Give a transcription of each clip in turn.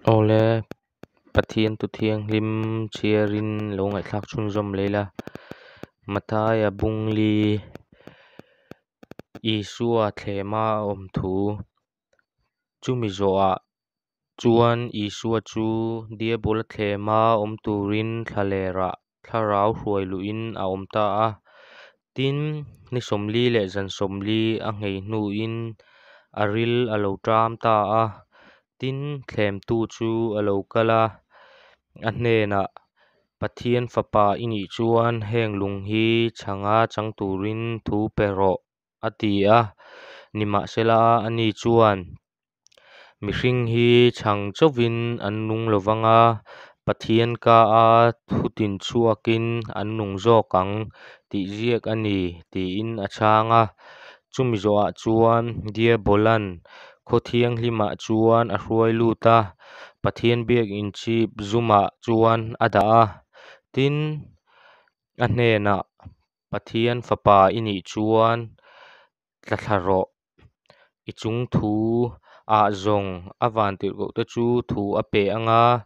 Awle, Pathian tu thianghlim chhiarin lo ngaihthlak chhunzawm leh ila. Mathaia bungli Isua thlema a awm thu. Chumi zawhah chuan Isua chu Diabola thlema awm turin thlalerah thlarau hruai luhin a awm ta a. Tin, ni 40 leh zan 40 a nghei hnuin a ril a lo ṭam ta a. Tin, thlemtu chu a lo kal a, a hnenah, Pathian Fapa i nih chuan heng lung hi chhanga chang turin thu pe rawh, a ti a. Nimahsela, ani chuan, Mihring hi chhang chauhvin an nung lo vang a, Pathian ka-a thu tin chhuakin an nung zawk ang, tih ziak a ni, tiin a chhang a. Chumi zawhah chuan Diabola'n khaw thianghlimah chuan a hruai lut a, Pathian biak in chhip zumah chuan a dah a. Tin, a hnenah, Pathian Fapa i nih chuan tla thla rawh. I chung thu ah zawng a vantirhkohte chu thu a pe ang a,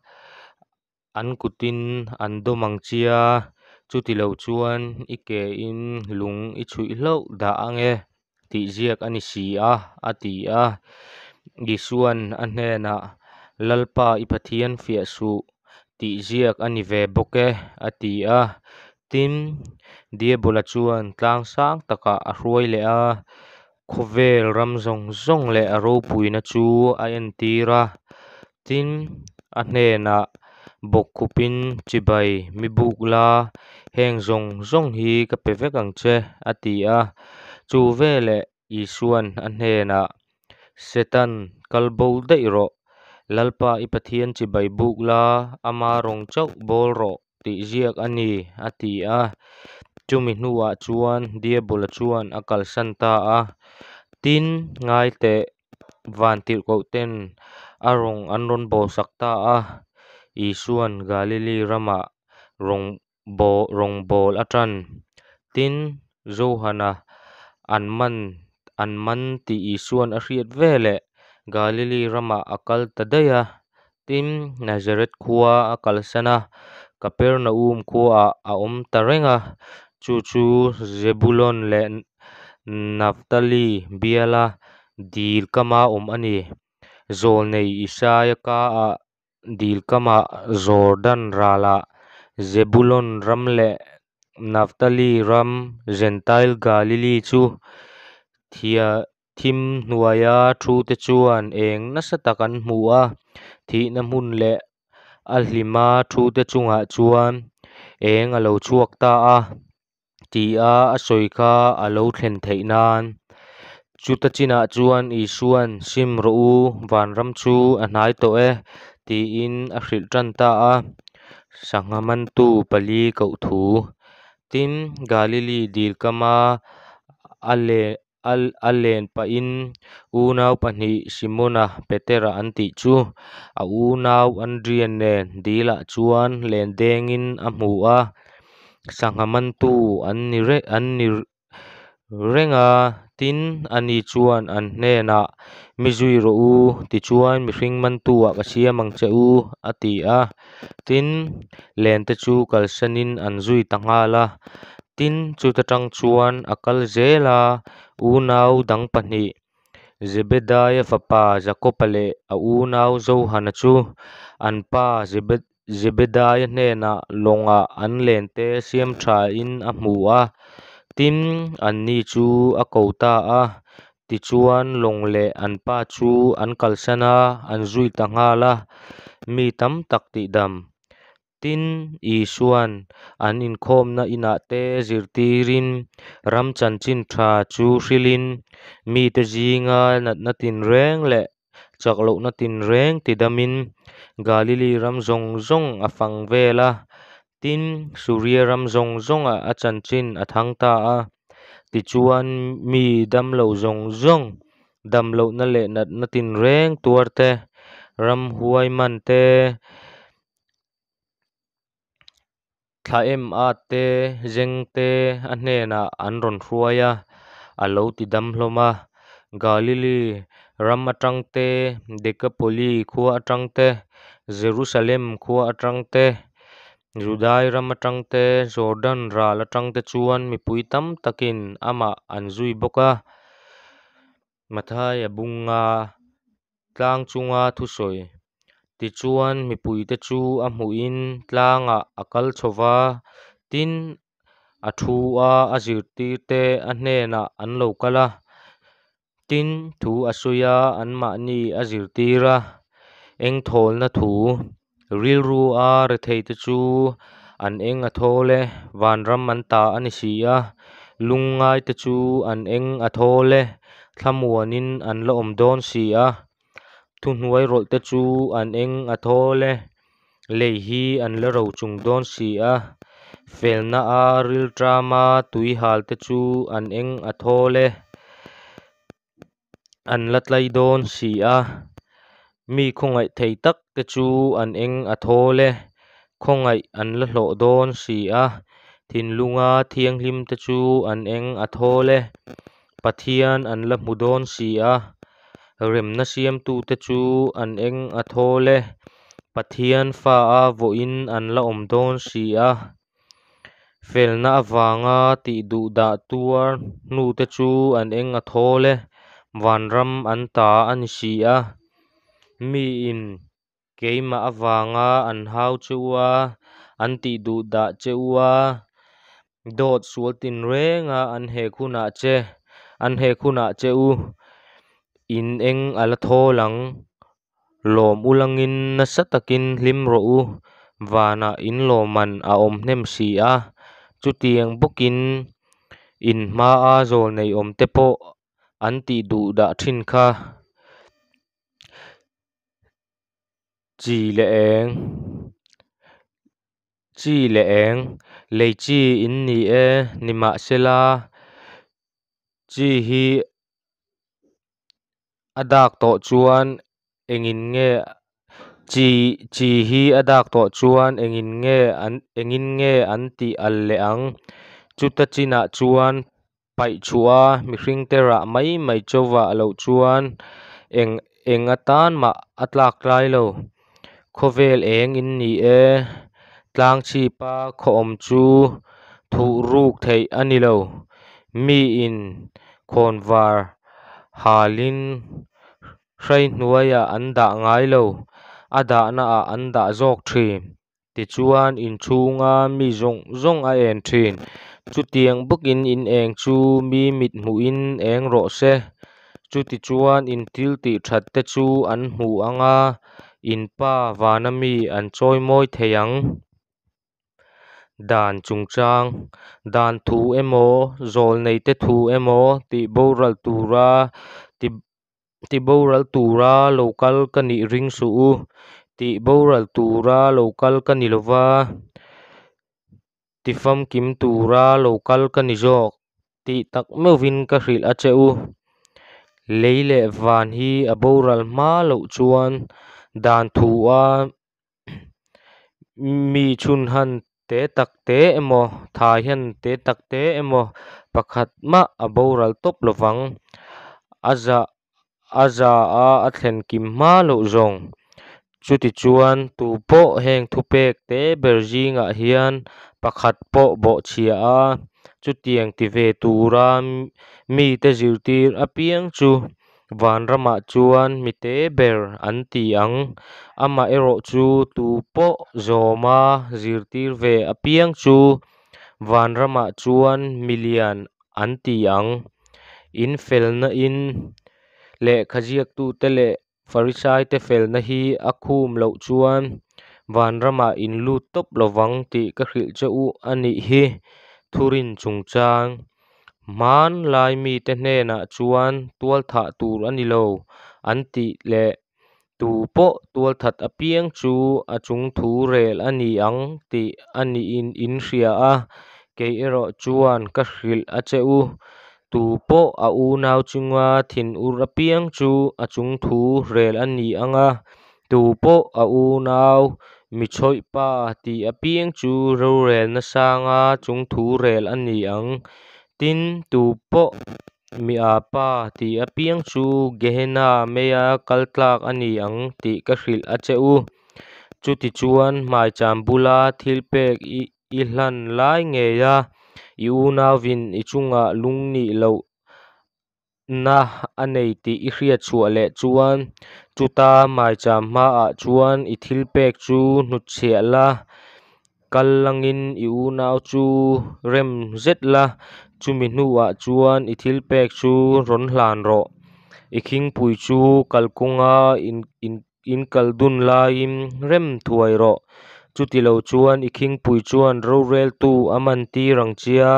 an kutin an dawm ang chia, chutilo chuan i kein lung i chhuih hlauh dah ang e, tih ziak a ni si a, a ti a. Isua'n a hnenah, Lalpa i Pathian fiah suh, tih ziak a ni ve bawk e, a ti a. Tin, Diabola chuan tlang sang takah a hruai leh a, khawvel ram zawng zawng leh a ropuina chu a entir a. Tin, a hnenah, Bawkkhupin chibai mi buk la, heng zawng zawng hi ka pe vek ang che, a ti a. Chu veleh Isua'n a hnenah, Setan, kal bo daih rawh. Lalpa i Pathian chibai buk la, ama rawng chauh bawl rawh, tih ziak a ni, a ti a. Chumi hnuah chuan Diabola chuan a kalsan ta a. Tin, ngai teh, vantirhkohten a rawng an rawn bawlsak ta a. Isua'n Galili ramah rawngbawl a ṭan. Tin, Johana an man an man tih Isua'n a hriat veleh Galili ramah a kal ta daih a. Tin, Nazareth khua a kalsan a, Kapernaum khuaah a awm ta reng a, chu chu Zebulon leh Naphtali biala dil kama awm a ni. Zawlnei Isaia kaah dil kamah Jordan ralah Zebulon ram leh Naphtali ram Jentail Galili chu thim hnuaia thute chuan eng nasa tak an hmu a, thihna hmun leh a hlima thute chungah chuan eng a lo chhuak ta a, tia a sawi kha a lo thlen theih nan. Chuta chinah chuan Isua'n, Sim rawh u, vanram chu a hnai tawh e, tiin a hrilh tan ta a. Sangha mantu pali koh thu. Tin, Galili dil kama a a len pahin unau pahnih Simona Petera an tih chu a unau Andria nen dilah chuan len dengin a hmu a, sangha mantu an ni an ni reng a. Tin, ani chuan an hnenah, Mi zui rawh u, tichuan mihring mantu-ah ka siam ang che u, a ti a. Tin, lente chu kalsanin an zui ta nghal a. Tin, chuta tang chuan a kal zel a, unau dang pahnih, Zebedaia fapa Jakoba leh a unau Johana chu an pa Zebedaia hnenah lawngah an lente siam thain a hmu a. Tin, anni chu a ko ta a. Tichuan, lawng leh an pa chu an kalsan a, an zui ta nghal a. Mi tam tak tihdam. Tin, Isua'n an inkhawmna inah te zirtirin, ram chanchin tha chu hrilhin, mite zinga natna tinreng leh chak lohna tinreng tidamin Galili ram zawng zawng a fang vel a. Tin, Suria ram zawng zawngah a chanchin a thang ta a. Tichuan, mi damlo zawng zawng, damlohna leh natna tinreng tuar te, ramhuai man te, Thla em at te, zeng te a hnenah an rawn hruai a, a lo ti dam hlawm a. Galili ram aṭang te, Dekapoli khua aṭang te, Jerusalem khua aṭang te, Judai ram aṭang te, Jordan râl aṭang te chuan mipui tam takin amah an zui bawk a. Mathaia bung nga tlang chunga thusawi. Tichuan, mipuite chu a hmuhin tlangah a kal chho va, tin, a thu a, a zirtirte a hnenah an lo kal a. Tin, thu a sawi a, anmahni a zirtir a. Engthawlna thu, Rilrua retheite chu an eng a thawl e, vanram an ta a ni si a. Lungngaite chu an eng a thawl e, thlamuanin an la awm dawn si a. Thuhnuairawlhte chu an eng a thawl e, lei hi an la rochung dawn si a. Felna a rilṭama tuihalte chu an eng a thawl e, an la tlai dawn si a. Mi khawngaih thei takte chu an eng a thawl e, khawngaih an la hlawh dawn si a. Thinlunga thianghlimte chu an eng a thawl e, Pathian an la hmu dawn si a. Remna siamtute chu an eng a thawl e, Pathian fa a vawiin an la awm dawn si a. Felna avanga tihduhdah tuar hnute chu an eng a thawl e, vanram an ta a ni si a. Miin keimah avanga an hau che u a, an tihduhdah che u a, dawt sual tinrenga an hek hunah che an hek hunah che u, in eng a la thawl ang. Lawm ulangin nasa takin hlim rawh u, vanah in lawmman a awm hnem si a. Chutiang bawkin in hmaa zawlnei awmte pawh an tihduhdah thin kha. Chi leh eng Chi leh eng, Lei chi in ni e, nimahsela chi hi a dak tawh chuan engin nge chi chi hi a dak tawh chuan engin nge an engin nge an tih al leh ang? Chuta chinah chuan paih chhuah a mihringte rah mai mai chauhvah loh chuan eng eng atan mah a tlak tlai lo. Khawvel eng in ni e, tlang chhipa khaw awm chu thuh ruk theih a ni lo. Miin khawnvar halin hrai hnuaiah an dah ngai lo, a dahnaah an dah zawk thin. Tichuan, inchhunga mi zawng zawng a en thin. Chutiang bawkin in eng chu mi mit hmuhin eng rawh se. Chutichuan in thil tih that te chu an hmu ang a, in Pa vana mi an chawimawi thei ang. Dan chungchang, Dan thu emaw, zawlneite thu emaw tihboral tura Tiboral tura lo kal ka nih ring suh u, tihboral tura lo kal ka ni lo va, tifamkim tura lo kal ka ni zawk tih tak meuhvin ka hrilh a che u. Lei leh van hi a boral hma loh chuan dan thua mi chhunhan te tak te emaw, thaihan te tak te emaw pakhat mah a boral tawp lo vang. A za a za a a thlen kim hma loh zawng. Chutichuan, tupawh heng thupek te ber zingah hian pakhat pawh bawhchhia a, chutiang ti ve tura mite zirtir apiang chu Vanramah chuan mi te ber an ti ang. Amaherawhchu, tupawh zawma zirtir ve apiang chu Vanramah chuan mi lian an ti ang. In felnain lehkha ziaktute leh Farisaite felna hi a khum loh chuan vanramah in lut tawp lovang tih ka hrilh che u a nih hi. Thurin chungchang, Hmanlai mite hnenah chuan tualthah tur a ni lo an tih leh tu pawh tualthat apiang chu a chungthu rel a ni ang tih a niin in hria a, kei erawh chuan ka hrilh a che u. Tu pawh a unau chunga thinur apiang chu a chungthu rel a ni ang a, tu pawh a unau mi chhawih pa tih apiang chu rorelna sanga chungthu rel a ni ang. Tin, tu pawh Mi â pa ti apiang chu Gehenna meia kal tlâk a ni ang tih ka hrilh a che u. Chutichuan, maichâm bula thilpêk i hlan lai ngeia i unauvin i chungah lungnih lohna a nei tih i hriat chhuah leh chuan, chuta maichâm hmaah chuan i thilpêk chu hnutchhiah la, kal langin i unau chu rem zet la, chumi hnuah chuan i thilpêk chu rawn hlân rawh. I khingpui chu kalkawnga in kal dun laiin rem thuai rawh, chutilochuan i khingpui chuan rorêltu a mantîr ang che a,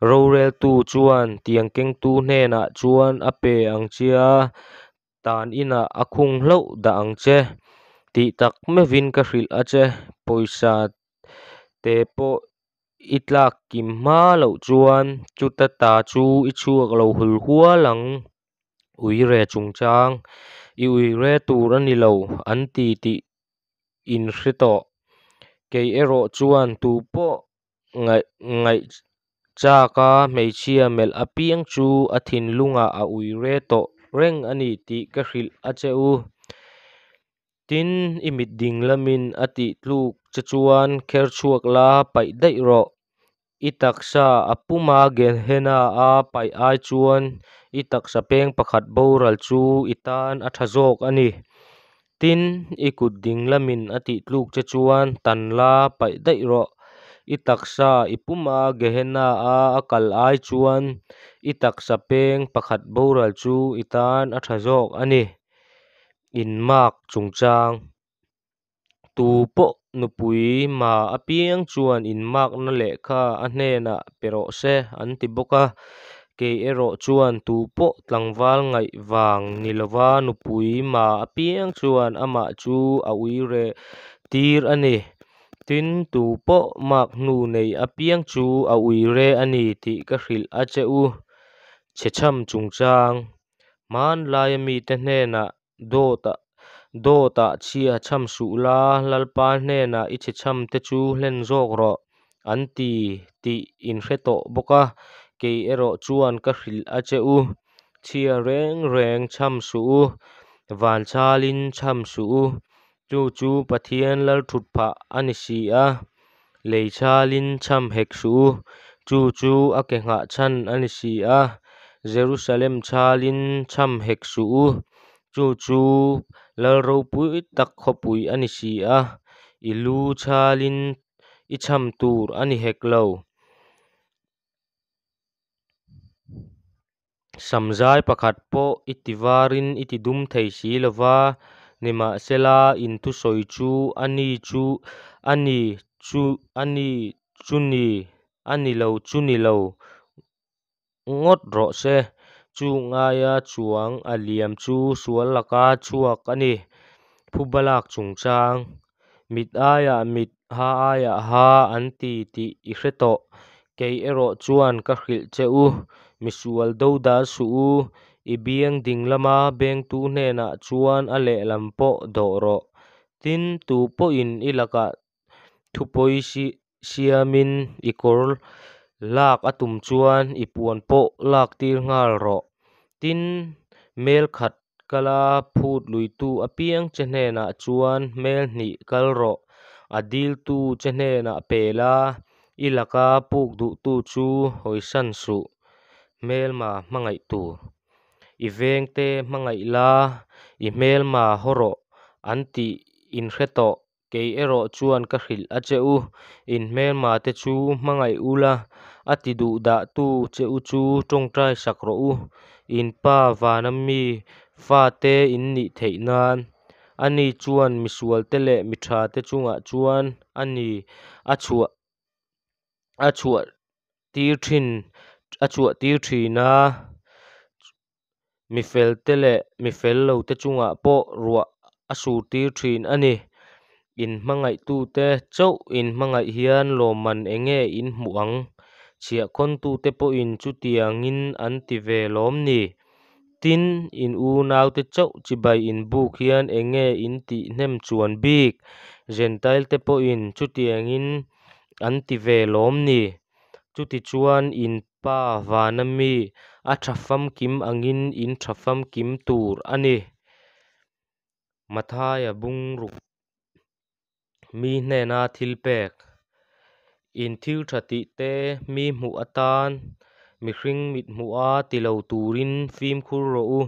rorêltu chuan tiang kengtu hnênah chuan a pe ang che a, tân inah a khung hlauh dah ang che. Tih tak meuhvin ka hrilh a che, pawisa tê pawh i tlâk kim hma loh chuan chuta ta chu i chhuak lo hulhual ang. Uire chungchang, I uire tur a ni lo, an ti tih in hre tawh. Kei erawh chuan tupawh ngaih châka hmeichhia melh apiang chu a thinlungah a uire tawh reng a ni tih ka hrilh a che u. Tin, i mit ding lamin a tih tluk che chuan kher chhuak la, paih daih rawh. I taksa a puma Gehenna-a paih ai chuan i taksa peng pakhat boral chu i tan a tha zawk a ni. Tin, i kut ding lamin a tih tluk che chuan tan la, paih daih rawh. I taksa i puma Gehenna-a a kal ai chuan i taksa peng pakhat boral chu i tan a tha zawk a ni. Inmak chungchang. Tu pawh nupui ma apiang chuan inmakna lehkha a hnenah pe rawh se, an ti bawk a. Kei erawh chuan tu pawh tlangval ngaih vang ni lova nupui ma apiang chuan amah chu a uire tir a ni. Tin, tu pawh mak hnu nei apiang chu a uire a ni tih ka hrilh a che u. Chhechham chungchang. Hmanlaia mite hnenah dawtah chhia chham suh la, Lalpa hnenah i chhechham te chu hlen zawk rawh, an ti tih in hre tawh bawk a, kei erawh chuan ka hrilh a che u, chhia reng reng chham suh u, van chhalin chham suh u, chu chu Pathian lalthutphah a ni si a, lei chhalin chham hek suh u, chu chu a ke nghah chhan a ni si a, Jerusalem chhalin chham hek suh u, chu chu lal ropui tak khawpui a ni si a, i lu chhalin i chham tur a ni hek lo. Samzai pakhat pawh i ti varin i ti dum thei si lo va, nimahsela in thusawi chu a ni chu a ni, chu a ni chu ni, a ni lo chu ni lo ngawt rawh se. Chung aia chuang a liam chu sual laka chhuak a ni. Phuba lak chungchang. Mit aiah mit, ha aiah ha an ti tih i hre tawh. Kei erawh chuan ka hrilh che u, misual dodal suh u, i biang ding lama bengtu hnenah chuan a lehlam pawh dawh rawh. Tin, tu pawhin i lakah thupawi siamin i kawr lak a tum chuan i puan pawh laktir nghal rawh. Tin, mel khat kala phut luitu apiang che hnenah chuan mel hnih kal rawh, a diltu che hnenah pe la, i laka puk duhtu chu hawisan suh. Hmelma hmangaih tur. I vengte hmangaih la, i hmelma haw rawh, an tih in hre tawh. Kei erawh chuan ka hrilh a che u, in hmelmate chu hmangaih ula, a ti duhdahtu che u chu tawngtai sak rawh u, in Pa vana mi fate in nih theih nan. Ani chuan misualte leh mi thate chungah chuan a ni a chhuah a chhuah tir thin a chhuah tir thin a. Mi felte leh mi fel lote chungah pawh ruah a surtir thin a ni. In hmangaihtute chauh in hmangaih hian lawmman eng nge in hmuh ang? Chhiahkhawntute pawhin chutiangin an ti ve lawm ni? Tin, in unaute chauh chibai in buk hian eng nge in tih hnem chuan bik? Jentailte pawhin chutiangin an ti ve lawm ni? Chutichuan, in Pa vana mi a ṭha famkim angin in ṭha famkim tûr a ni. Matthaia bung ruk Mi hnêna thilpêk. In thil ṭha tihte mi hmuh atân mihring mit hmuha ti lo tûrin fîmkhur rawh u.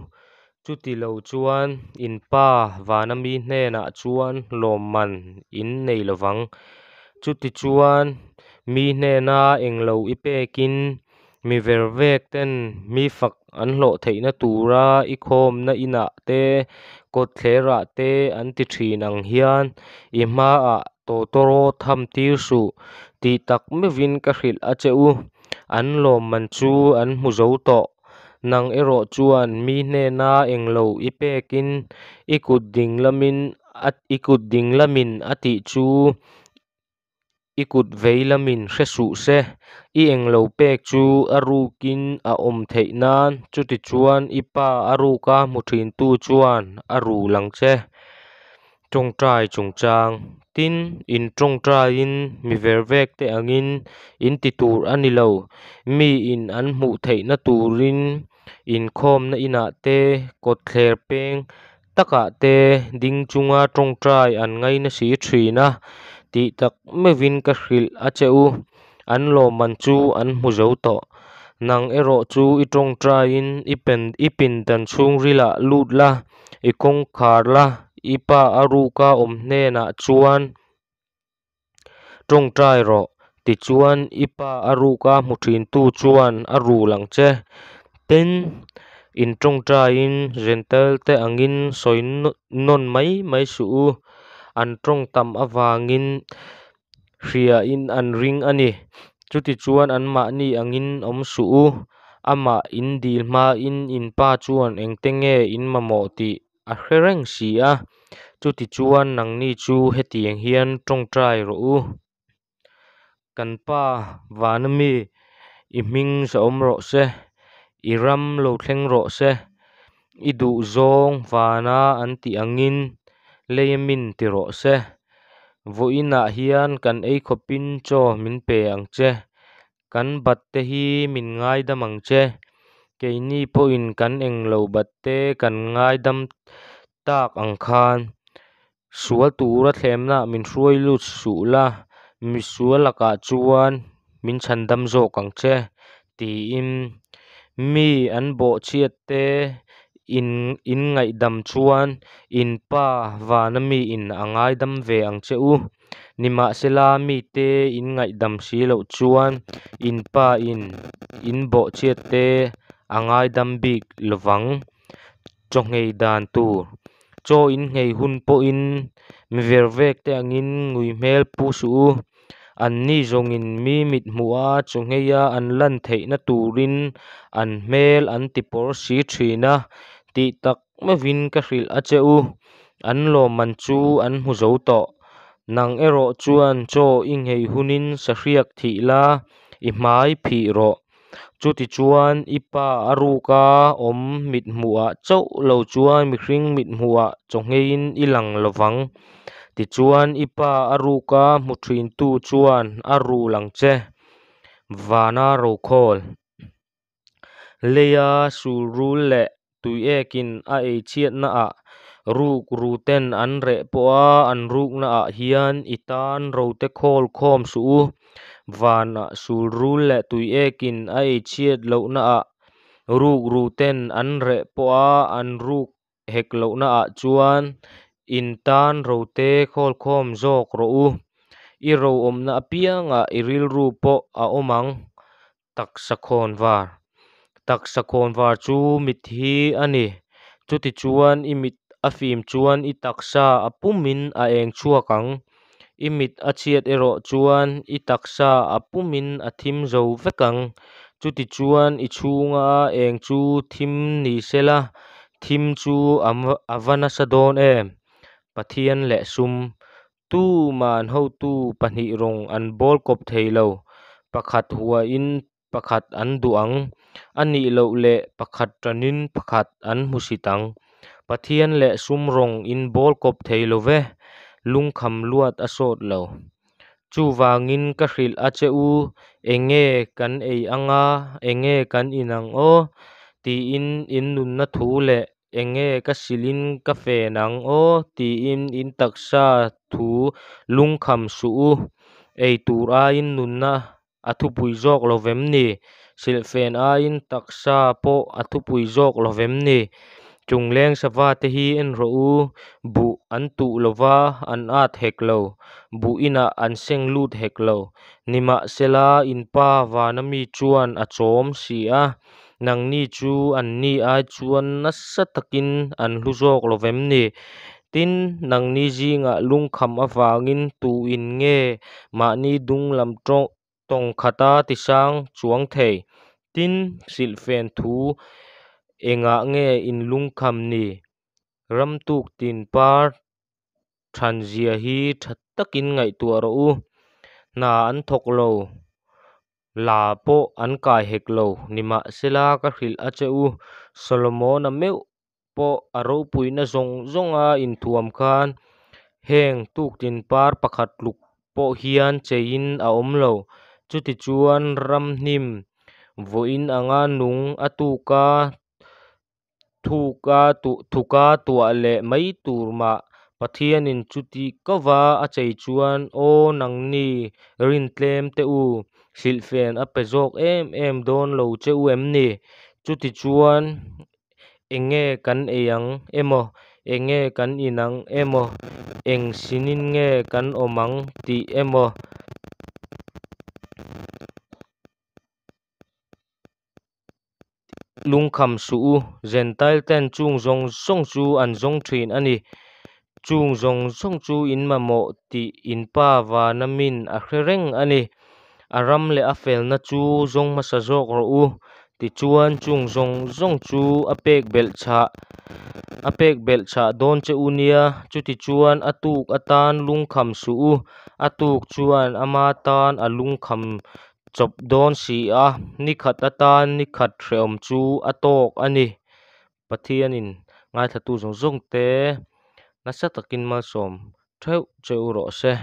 Chuti lo chuan in Pa vâna mi hnênah chuan lâwmman in nei lo vang. Chutichuan, mi hnêna englo i pêkin, mi vervêkten mi fak an hlawh theihna tûra i khâwmna inah te, kawtthlêrah te an ti ṭhîn ang hian i hmaah tawtawrâwt hâmtîr suh. Tih tak meuhvin ka hrilh a che u, an lâwmman chu an hmu zo tawh. Nang erawh chuan mi hnêna englo i pêkin i kut ding lamin a tih chu i kut vei lamin hre suh se. I englo pêk chu a rûkin a awm theih nân, chutichuan i Pa a rûka hmu ṭhîntu chuan a rûl ang che. Ṭawngṭai chungchâng. Tin, in ṭawngṭaiin mi vervêkte angin in ti tûr a ni lo. Miin an hmuh theihna tûrin inkhâwmna inah te, kawtthlêr pêng takah te ding chunga ṭawngṭai an ngaina si ṭhîn a. Tih tak meuhvin ka hrilh a che u, an lâwmman chu an hmu zo tawh. Nang erawh chu i ṭawngṭaiin i pindan chhûngrilah lût la, i kawngkhâr la, i Pa a rûka awm hnênah chuan ṭawngṭai rawh. Tichuan, i Pa a rûka hmu ṭhîntu chuan a rûl ang che. Tin, in ṭawngṭaiin Jentail-te angin sawi nawn mai mai suh u, an ṭawng tam avângin hriain an ring a ni. Chutichuan anmahni angin awm suh u, amah in dîl hmain in Pa chuan engte nge in mamawh tih a hre reng si a. Chutichuan nangni chu hetiang hian ṭawngṭai rawh u, Kan Pa, vâna mi, i hming zahawm rawh se, i ram lo thleng rawh se, i duhzâwng vâna an tih angin leia min ti rawh se. Vawiinah hian kan ei khawpin chaw min pe ang che. Kan batte hi min ngaidam ang che. Keini pawhin kan englo batte kan ngaidam tak ang khan. Sual tura thlemnaah min hruai lut suh la, misual lakah chuan min chhandam zawk ang che, tiin mi an bawhchhiatte in in ngaihdam chuan in Pa vana miin a ngaidam ve ang che u. Nimahsela mite in ngaihdam si loh chuan in Pa in in bawhchhiatte a ngaidam bik lo vang. Chaw nghei dan tur. Chaw in nghei hun pawhin mi vervekte angin ngui hmel pu suh u. Anni zawngin mi mithmuha chaw ngheia an lan theihna turin an hmel an ti pawr si thin a, tih tak meuhvin ka hrilh a che u, an lawmman chu an hmu zo tawh. Nang erawh chuan chaw i nghei hunin sahriak thih la, i hmai phih rawh. Chutichuan, i Pa a ruka awm mithmuhah chauh lo chuan mihring mithmuhah chaw ngheiin i lang lo vang. Tichuan, i Pa a ruka hmu thintu chuan a rul ang che. Vana rokhawl. Leia sulrul leh tuiekin a ei chhiatnaah rukruten an reh pawha an ruknaah hian i tan rote khawl khawm suh u. Vanah sulrul leh tuiekin a ei chhiat lohnaah rukruten an reh pawha an ruk hek lohnaah chuan in tan rote khawl khawm zawk rawh u. I ro awmna apiangah i rilru pawh a awm ang. Taksa khawnvar. Taksa khawnvar chu mit hi a ni. Chutichuan i mit a fim chuan i taksa a pumin a eng chhuak ang. I mit a chhiat erawh chuan i taksa a pumin a thim zo vek ang. Chutichuan i chhunga eng chu thim ni sela, thim chu a va nasa dawn em! Pathian leh sum. Tuman hotu pahnih rawng an bawl kawp thei lo, pakhat huain pakhat an duh ang, a nih loh leh pakhat ṭanin pakhat an hmusit ang. Pathian leh sum rawng in bawl kawp thei lo ve, lungkham luat a sawt lo. Chuvangin ka hrilh a che u, Enge kan ei anga, enge kan in ang aw? Tiin in nunna thu leh, Enge ka silhin ka fen ang aw? Tiin in taksa thu lungkham suh u. Ei tur aiin nunna a thupui zawk lo vem ni? Silhfen aiin taksa pawh a thupui zawk lo vem ni? Chungleng savate hi en rawh u, buh an tuh lo va, an at hek lo, buh inah an seng lut hek lo. Nimahsela, in Pa vana mi chuan a chawm si a, nangni chu anni ai chuan nasa takin an hlu zawk lo vem ni? Tin, nangni zingah lungkham avangin tuin nge mahni dung lam tawng khata tisang chuang thei? Tin, silhfen thu engah nge in lungkham ni? Ram tuktin par thanzia hi tha takin ngaihtuah rawh u. Hna an thawk lo, la pawh an kai hek lo. Nimahsela, ka hrilh a che u, Solomona meuh pawh a ropuina zawng zawnga inthuam khan heng tuktin par pakhat tluk pawh hian cheiin a awm lo. Chutichuan, ramhnim vawiin anga nung, a tuka thuka tuah leh mai tur mah Pathianin chuti kauva a chei chuan, aw nangni rintlem te u, silhfen a pe zawk em em dawn lo che u em ni? Chutichuan, enge kan ei ang emaw, enge kan in ang emaw, eng silhin nge kan awm ang tih emaw, lungkham suh u, Jentailten chung zawng zawng chu an zawng thin a ni. Chung zawng zawng chu in mamawh tih in Pa vana min a hre reng a ni. A ram leh a felna chu zawng hmasa zawk rawh u, tichuan chung zawng zawng chu a pek belhchhah a pek belhchhah dawn che u nia. Chutichuan a tuk atan lungkham suh u, a tuk chuan ama tan a lungkham chawp dawn si a, ni khat atan ni khat hrehawm chu a tawk a ni. Pathianin ngaithlatu zawng zawngte nasa takin malsawm theuh che u rawh se.